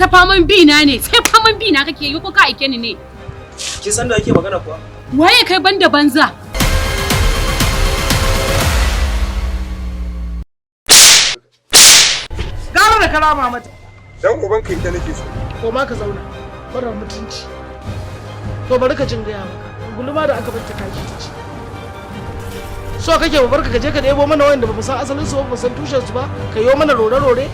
ta faman bi na ne? Sai faman bi na kake yi ko ka aike ni ne? Kin san da ake magana kuwa? Waye kai banda banza? Gara da karama mata. Dan ubanka ita nake so. Ko ma ka zauna. Marar mutunci. To bari ka jin gaya maka. Gulma da aka bar ta kashi ta ci. So kake mu barka ka je ka ɗebo mana wanda bamu san asalin su ba, bamu san tushen su ba, ka yo mana rore-rore?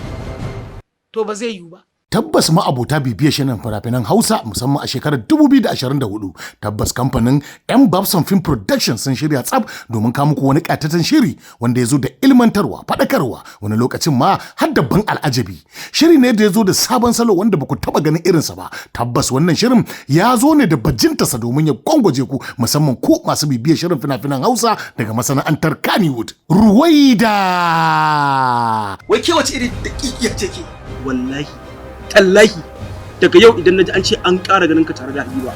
To ba zai yiwu ba. Tabbas ma'abota bibiyar shirin fina-finan Hausa, musamman a shekarar 2024, tabbas kamfanin M Babson Film Production sun shirya tsaf domin kawo muku wani ƙayataccen shiri wanda ya zo da ilmantarwa, faɗakarwa, wani lokacin ma har da ban al'ajabi. Shiri ne da ya zo da sabon salo wanda ba ku taɓa ganin irinsa ba. Tabbas wannan shirin ya zo ne da bajintarsa domin ya gwangwaje ku, musamman ku masu bibiyar shirin fina-finan Hausa daga masana'antar Kannywood. Ruwaida! Wai ke wace iri daƙiƙiya ce ke? Wallahi, tallahi, daga yau idan naji an ce an ƙara ganin ka tare da Habiba,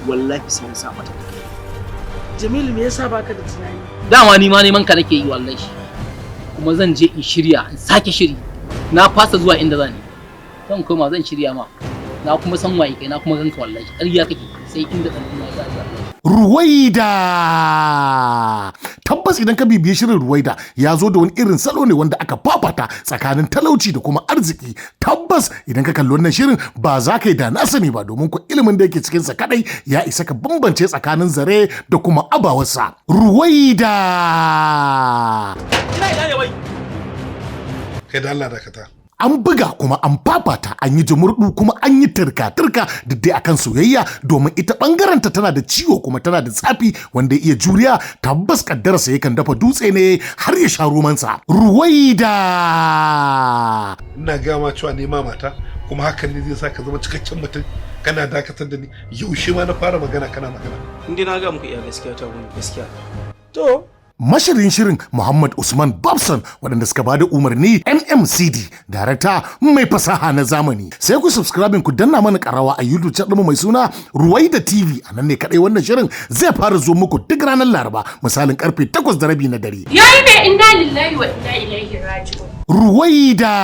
wallahi sai na sa mata. Jamilu, me yasa baka da tunani? Dama ni ma neman ka nake yi wallahi, kuma zan je in shirya in sake shiri. Na fasa zuwa inda zan, zan koma, zan shirya ma. Na kuma san waye kai, na kuma ganka. Wallahi ƙarya kake, sai inda ƙarfi na ya wallahi. Ruwaida! Tabbas idan ka bibiye shirin Ruwaida, ya zo da wani irin salo ne wanda aka fafata tsakanin talauci da kuma arziki. Tabbas idan ka kalli wannan shirin ba za ka yi da na sani ba, domin ku ilimin da yake cikinsa kadai ya isa ka bambance tsakanin zare da kuma abawarsa. Ruwaida! Ina ina ne wai? Kai da Allah dakata. An buga kuma an fafata, an yi jumurdu kuma an yi turka-turka, duk dai akan soyayya, domin ita bangarenta tana da ciwo kuma tana da tsafi. Wanda ya iya juriya, tabbas kaddararsa yakan dafa dutse ne har ya sha romansa. Ruwaida! Ina gaya ma cewa nema mata kuma hakan ne zai sa ka zama cikakken mutum, kana dakatar da ni. Yaushe ma na fara magana kana magana? In dai na ga muku iya gaskiya ta wani gaskiya. To Mashirin shirin Muhammad Usman Babson, waɗanda suka bada umarni MMCD, darakta mai fasaha na zamani. Sai ku subscribing, ku danna mana karawa a YouTube channel mai suna Ruwaida TV. A nan ne kadai wannan shirin zai fara zo muku duk ranar Laraba, misalin karfe 8:30 na dare. Yayi me? Inna lillahi wa inna ilaihi raji'un. Ruwaida!